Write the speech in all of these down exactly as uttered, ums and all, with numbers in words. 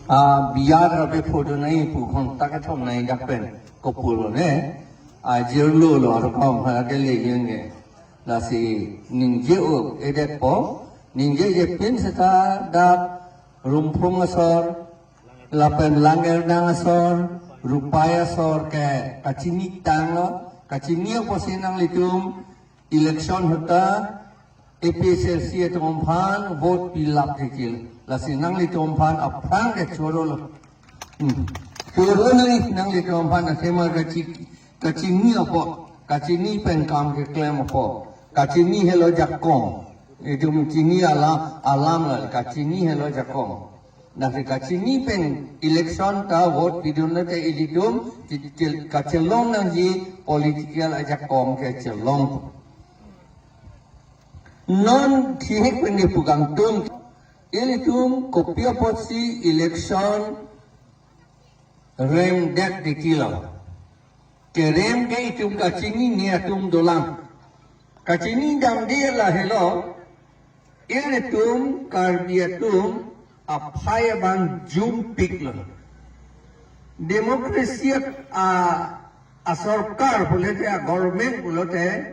A biar abe photo nai pu khon ta kethom nai dak pen kopulo ne. A jirlo lo ar kom ha ke le yeng ke. Lasi ningje o edet po. Ningje je pin seta dak Rumphung asor, lapen Langerdang asor, Rupai asor ke kachini tanglo, kachini apotsi nanglitum election ahut ta A P H L C atum aphan vote pilap thekil. Lasi nanglitum aphan aphrang ke choro lo. Hmm. Choro nang nanglitum aphan athema kachi kachini apot, kachini pen kam keklem apot, kachini helo jakong. Itum chini alam alam la kachini helo jakong. Nasi kachini pen election ta vote pidun lote ilitum ki- ki- kachelong nangji political ajakong kechelong. Non thihek pen ke pu kangtung ilitum kopi apotsi election remdet thekilo. Kerem ke itum kachinine atum dolang. Kachini damde lahelo, ilitum Karbi atum aphai abang jumpiklo. Democracy a, asorkar pulote, a government pulote,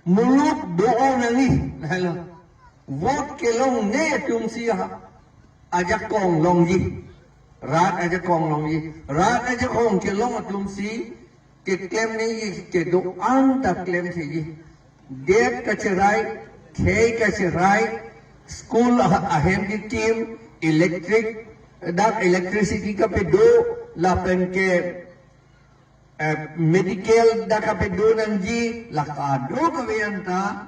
muluk do-o nangji, lahelo. Vote kelongne atumsi ha ajakong longji. Rat ajakong longji. Rat ajakong kelong atumsi keklem nangji, kedo-an ta klem theji. Det kacherai, khei kacherai, school ah- ahem kekim, electric, dak electricity kapedo, lapen ke eh, medical dak kapedo nangji, la kadokave anta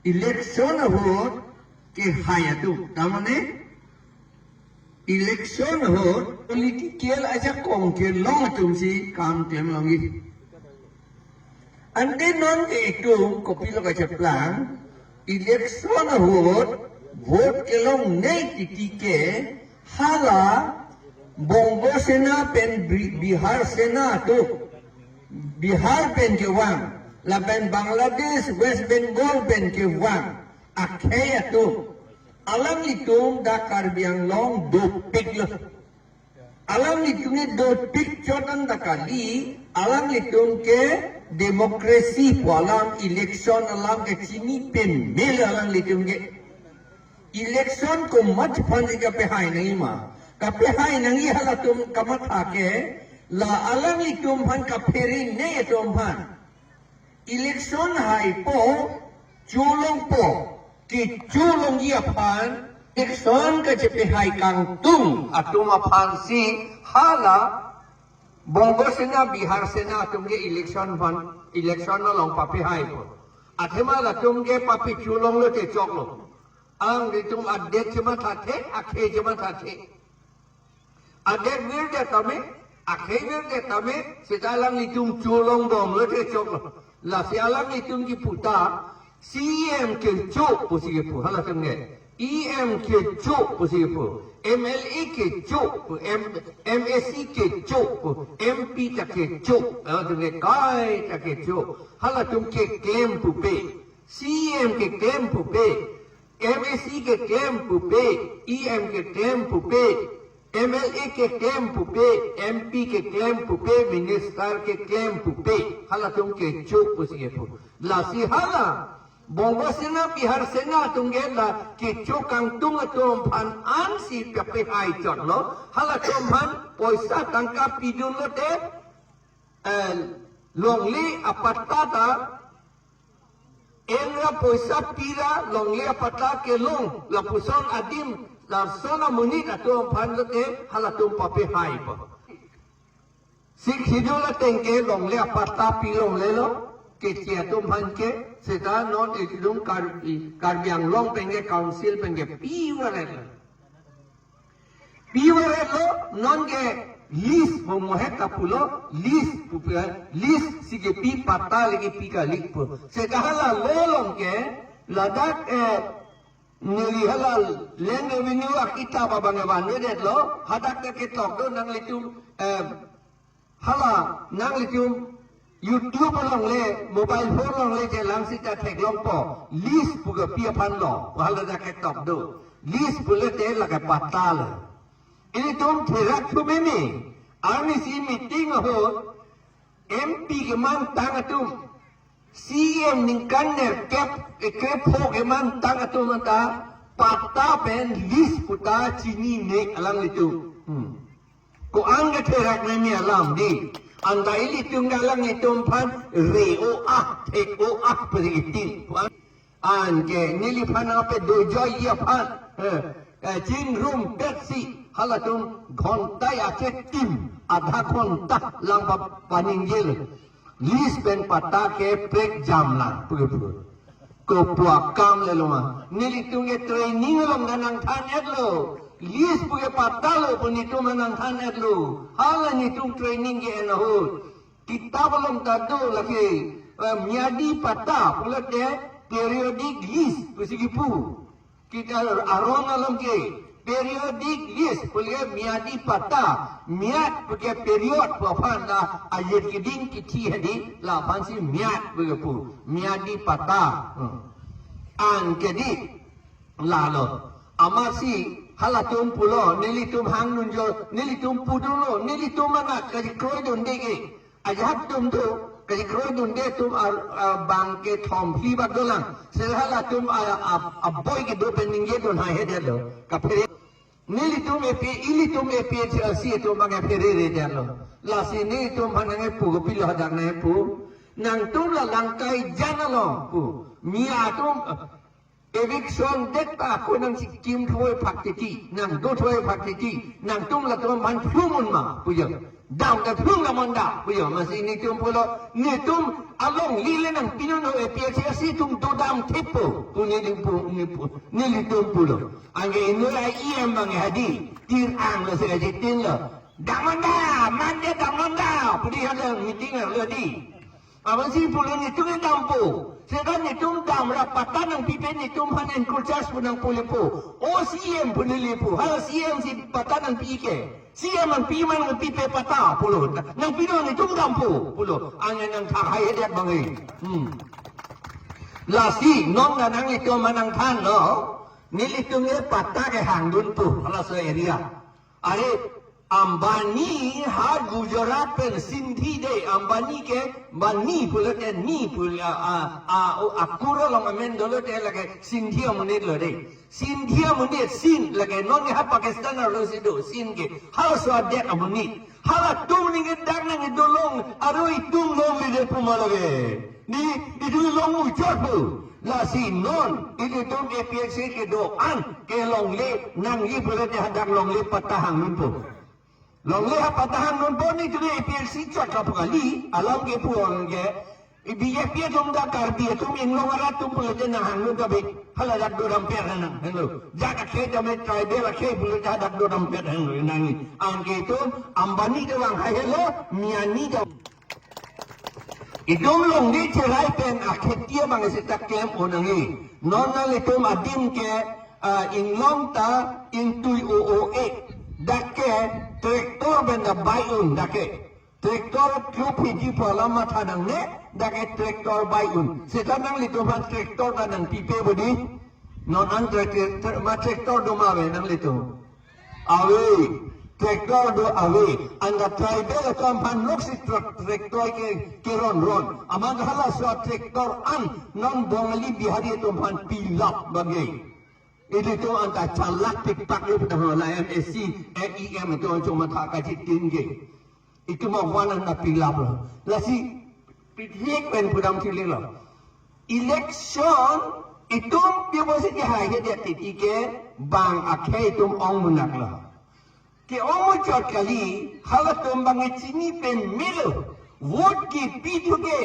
election ahut kehai atum. Tamane election ahut political ajakong kelong atumsi kam klem longji. Ante non ke itum kopilo kacheplang, election ahut vote kelongne titi ke hala Bongo Sena pen Bi- Bihar Sena atum, Bihar pen kevang, lapen Bangladesh, West Bengal pen kevang akhei atum, alanglitum dak Karbi Anglong dopiklo. Alanglitum ke dopik chot anta kali, alanglitum ke democracy pu alam, election alam ke chini pame alanglitum ke. Election komat aphansi kapehai nangji ma? Kapehai nangji halatum kamatha ke, la alanglitum aphan kaphere ne atum aphan. Election haipo, cholongpo, kecholongji aphan, election kachepehai kangtung atum aphansi hala Bongo Sena, Bihar Sena atum ke election aphan, election along papehaipo. Athema latum ke papecholonglo te choklo. Alanglitum adet chemathathe, akhei chemathathe. Adet virdet tame, akhei virdet tame, seta alanglitum cholongbomlo te choklo. Lasi alanglitum kipu ta, C E M kecho pusi kipu, halatum ke. E M kecho pusi kipu, M L A kecho pu, M, M A C kecho pu, M P ta kecho, halatum ke kaita kecho, halatum keklem pupe, C E M keklem pupe, M A C keklem pupe, E M keklem pupe, M L A keklem pupe, M P keklem pupe, minister keklem pupe, halatum kecho pusi kipu. Lasi hala Bongo Sena, Bihar Sena atum ke la kecho kangtung atum aphan ansi papehai chotlo, halatum aphan poisa tangka pidunlo te, eh, longle apatta ta, enra poisa pira longle apatta kelong, lapuson adim, lason amonit atum aphan lote halatum papehaipo. Sixth Schedule ateng ke longle apatta pi longlelo, keche atum aphan ke, seta non itum Karbi, Karbi Anglong pen ke council pen ke pivaretlo. Pivaretlo, non ke lease pu mohet ta pulo, lease pu pe, lease si kepi patta le kepi kali pu. Seta hala law along ke, ladak, eh, neli hala land revenue akitap abang evanvedetlo, hadak ta ketok do nanglitum, eh, hala nanglitum YouTube along le, mobile phone along le chelang seta theklongpo, lease pu kepi aphanlo, hala ta ketok do. List pulote lake patta lo. Ilitum therak thu meme. Arnisi meeting ahut M P kemantang atum, C M ningkan nerkep, eh, krepho kemantang atum anta patta pen list pu ta chinine alanglitum. Hmm. Ko-an ke therak meme alam dei. Anta ilitum ke alanglitum aphan re-o-ah, thek-o-ah pu ri itin. Ko-an, anke neliphan ape dojoiji aphan, eh, eh, chingrum petsi halatum ghonta achetim, adha ghonta lang pa, paningjelo. List pen patta keprek jamlang pu kepu. Kopuakam lelo ma. Nelitum ke training along nangthan-etlo. List pu ke patta lo pu netum nangthan-etlo. Hala netum training ke-en ahut, kitap along ta do lake, eh, miyadi patta pulote periodic list pusi kipu. Kita aron along ke periodic list pu ke miyadi patta, miyat pu ke period pu aphan ta ajir keding kithi hadi, laphan si miyat pu kepu, miyadi patta. Hmm. Anke dei lalo. Amatsi halatum pulo, nelitum hang nunjo, nelitum pudunlo, nelitum anak kachekroidunde ke. Ajahak atum tu, kachekroidunde atum ar-, a, bang kethom phli bak dolang. Seta halatum a, a, aboi kedo pen ningjendun haihedetlo. Kaphere. Nelitum A P, ilitum A P H L C atum bang kaphereredetlo. Lasi nelitum aphan nangkepu kopilo hadak nangkepu. Nangtum la Langkaijan along pu. Miya atum, eviction det ta ako nangchikim thoi phak titi, nangdo thoi phak titi, nangtum latum aphan phlumun ma pu jo. Dam ta phlung la monda pu jo. Amatsi netum pulo, netum alongle le nangpinon ho, A P H L C atum dodam thepo pu nelitum pu, nepu, nelitum pulo. Anke inut E M bang hadi, tir-ang lo se aji tin lo. Dam monda, mande dam monda pu dei hala meeting lo dei. Amatsi pulo netum ke dampo. Seta netum dam ra patta nangpipe, netum aphan encroachers pu nangpulepo. O C M pu nelipu. Hala C M si patta nangpi ke. C M nangpi ma nangpipe patta pulo. Nangpinon netum dampo pulo. Anke nangthak haihedet bang e. Hmm. Lasi non nanglitum nangthanlo. Nelitum ke patta kehangdunpo halaso area. Are Ambani ha Gujarat pen Sindhi dei, Ambani ke Bani pulote ni pul-, a, a, a, o akur along amen dolote lake Sindhi amonit lo dei. Sindhi amonit, Sindh lake non ha Pakistan arlo si do, Sindh ke. Halaso adet amonit. Halatum ningke dak nangkedolong, aro itum longledet pu ma lake. Dei, itum long ujor pu. Lasi non, ilitum A P H L C kedo-an, kelongle, nangji pulote hadak longle patta hangdunpo. Longle ha patta hangdunpo, netum A P H L C chot kapu kali, alam kepu-an ke, i B J P atum dak Karbi atum Anglong arat atum pulote nanghangdun kabe, hala dak dodampet nang, hanglo. Jat akhei tame tribal akhei pulote dak dodampet hanglo, nangji. Anke itum Ambani ta vang haihelo, Miyani ta. Itum longle cherai pen akheti abang seta klem-o nangji. Non nanglitum adim ke, ah, inglong ta ingtui o o e. Dak ke tractor pen ta bai un dak ke. Tractor kluphi ji pu alam matha nangne, dak ke tractor bai un. Seta nanglitum aphan tractor ta nangpipe bo dei. Non an tractor, tra-, ma tractor do ma ave nanglitum. Ave, tractor do ave. Anta tribal atum aphan lok si tra-, tractor ke, keron ron. Amat halaso tractor an non Bongali Bihari atum aphan pilap bang e. Ilitum anta chalak pikpak lo pu ta ho la M A C, A E M atum choma tha kachitin ke. Itum awan an ta pilap lo. Lasi pithek pen pudam thili lo. Election itum pi apotsi kehaihedet titi ke bang akhei itum ong munak lo. Ke-ong muchot kali, halatum bang chini pen melo. Vote kepi thu ke,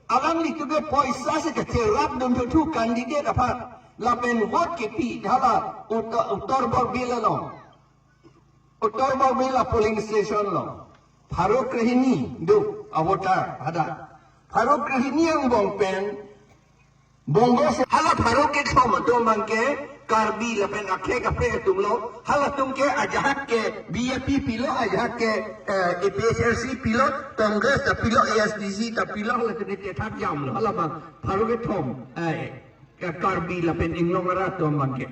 alanglitum ke poisa si kacherap dun thu candidate aphan. Lapen vote kepi hala Uttar, Uttar Borbil along. Uttar Borbil a polling station along. Pharo krehini do a voter hadak. Pharo krehini angbong pen Bongo si hala pharo kethom atum bang ke Karbi lapen akhei kaprek atum lo. Halatum ke ajahak ke B J P pilo, ajahak ke, eh, A P H L C pilo, Congress ta pilo, A S D C ta pilo, halatum ke tethap jamlo. Hala bang pharo kethom, eh, ke Karbi lapen Anglong arat atum bang ke.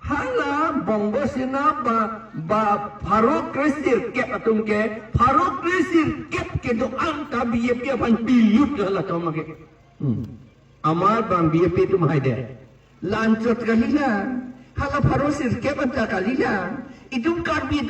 Hala Bongo Sena ba, ba pharo kresirkep atum ke, pharo kresirkep kedo-an ta B J P aphan pilut halatum ke. Hmm. Amar bang B J P atum haide. La-anchot kalilang. Hala pharo sirkep anta kalilang. Itum Karbi atum